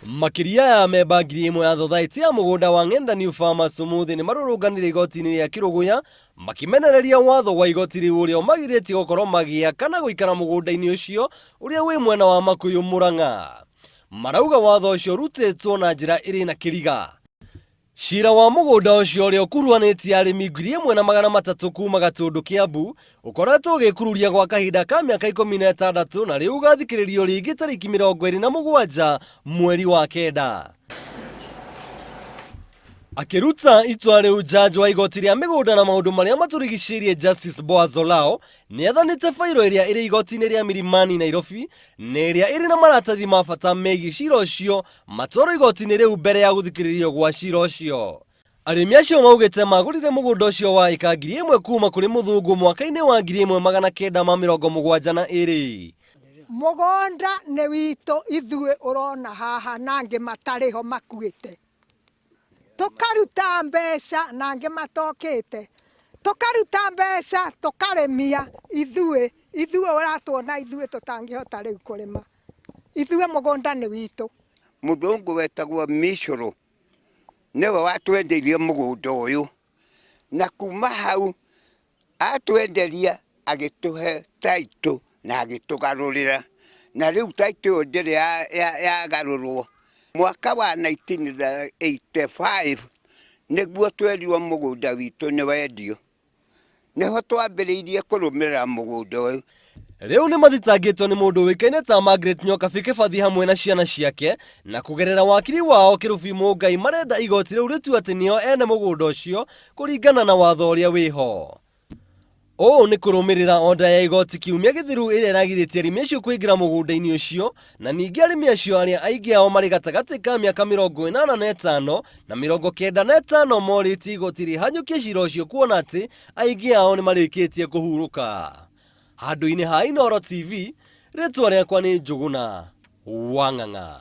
Makĩria ya memba 1000 ya thothaitĩ ya mũgũnda wa Ng'enda New Farmers ũmũthĩ nĩ marũrũnganire igoti-inĩ rĩa Kĩrũgũya makĩmenereria watho wa igoti rĩu ũrĩa ũmagirĩtie gũkorwo magĩaka na gũikara mũgũnda-inĩ ũcio ũrĩa wĩ mwena wa Makuyu Murang'a. Marauga watho ũcio ũrutĩtwo na njĩra ĩrĩ na kĩriga. Cira wa mũgũnda ũcio ũrĩa ũkuruhanĩtie arĩmi 1,300 kuma Gatũndũ Kĩambu ũkoretwo ũgĩkururia gwa kahinda ka mĩaka 16 na rĩu ũgathikĩrĩrio rĩngĩ tarĩki 27 mweri wa kenda. Akĩruta itua rĩu jaji wa igoti rĩa mĩgũnda na maũndũ marĩa matũrigicĩirie Justice Boaz Olao nĩathanĩte bairo ĩrĩa ĩrĩ igoti-inĩ rĩa Milimani Nairobi na ĩrĩa ĩrĩ na maratathi ma bata megiĩ cira ũcio matwarwo igoti-inĩ rĩu mbere ya gũthikĩrĩrio gwa cira ũcio. Arĩmi acio maugĩte magũrire mũgũnda ũcio wa ĩka 1000 kuma kũrĩ mũthũngũ mwaka-inĩ wa 1972. Mũgũnda nĩ witũ ithuĩ ũrona haha na angĩ matarĩ ho makuĩte. Tũkaruta mbeca na angĩ matokĩte. Tũkaruta mbeca tũkarĩmia ithuĩ, ithuĩ ũratuona ithuĩ tũtangĩhota rĩu kũrĩma. Ithuĩ mũgũnda nĩ witũ. Mũthũngũ wetagwo Micũrũ nĩwe watwendeirie mũgũnda ũyũ, na kuma hau atwenderia agĩtũhe taitũ na agĩtũgarũrĩra, na rĩu taitũ ĩyo ndĩrĩ yagarũrwo. Mwaka wa 1985 nĩguo twerirwo mũgũnda witũ nĩ wendio. Nĩho twambĩrĩirie kũrũmĩrĩra mũgũnda ũyũ. Rĩu nĩ mathitangĩtwo nĩ mũndũ ũĩkaine ta Margaret Nyokabi Kĩbathi hamwe na ciana ciake, na kũgerera wakiri wao Kĩrũbi Mũngai marenda igoti rĩu rĩtue atĩ nĩo ene mũgũnda ũcio kũringana na watho ũrĩa wĩho. Ũũ nĩ kũrũmĩrĩra onda ya igoti kiumia gĩthiru ĩrĩa ĩragirĩtie arĩmi acio kũingĩra mũgũnda-inĩ ũcio, na ningĩ arĩmi acio arĩa aingĩ ao marĩ gatagatĩ ka mĩaka 85 na 95 morĩtie igoti rĩhanyũkie cira ũcio kuona atĩ aingĩ ao nĩ marĩkĩtie kũhurũka. Handũ-inĩ ha Inooro TV, rĩtwa rĩakwa nĩ Njũgũna wa Ng'ang'a.